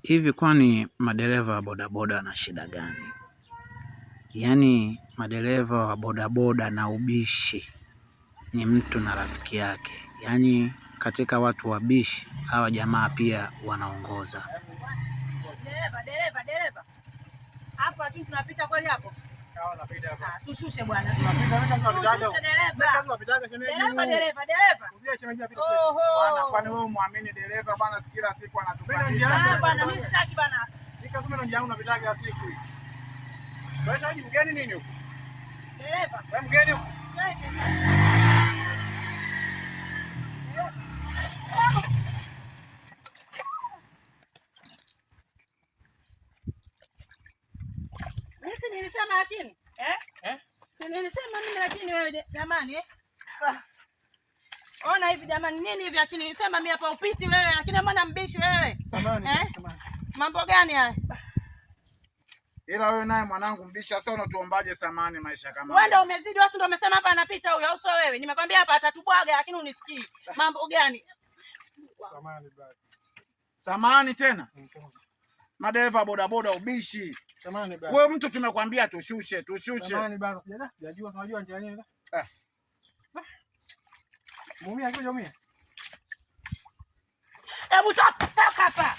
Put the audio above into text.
Hivi kwani madereva wa bodaboda wana shida gani? Yaani madereva wa bodaboda na ubishi ni mtu na rafiki yake. Yaani katika watu wabishi hawa jamaa pia wanaongoza. Dereva, dereva, dereva. Hapo lakini tunapita kweli hapo? Ah, tushushe bwana. Tushushe dereva. Dereva, dereva, dereva. Oho. Bwana, kwani wewe muamini dereva bwana? Si kila siku anatupandisha. Ah, bwana mimi sitaki bwana. Dereva. Mimi si nilisema lakini eh? Eh? Si nilisema mimi lakini wewe jamani eh? Ona hivi jamani, nini hivi lakini nilisema mimi hapa upiti wewe, lakini mbona mbishi wewe? Eh? Mambo gani haya? Ila wewe naye mwanangu mbishi, sasa unatuombaje samani maisha kama Wewe haya? ndio umezidi, wewe ndio umesema hapa anapita huyo, au sio wewe? Nimekwambia hapa atatubwaga lakini unisikii. Mambo gani? Samani tena madereva bodaboda ubishi. Wewe mtu tumekwambia tushushe, tushushe. Ah. Hebu toka toka hapa.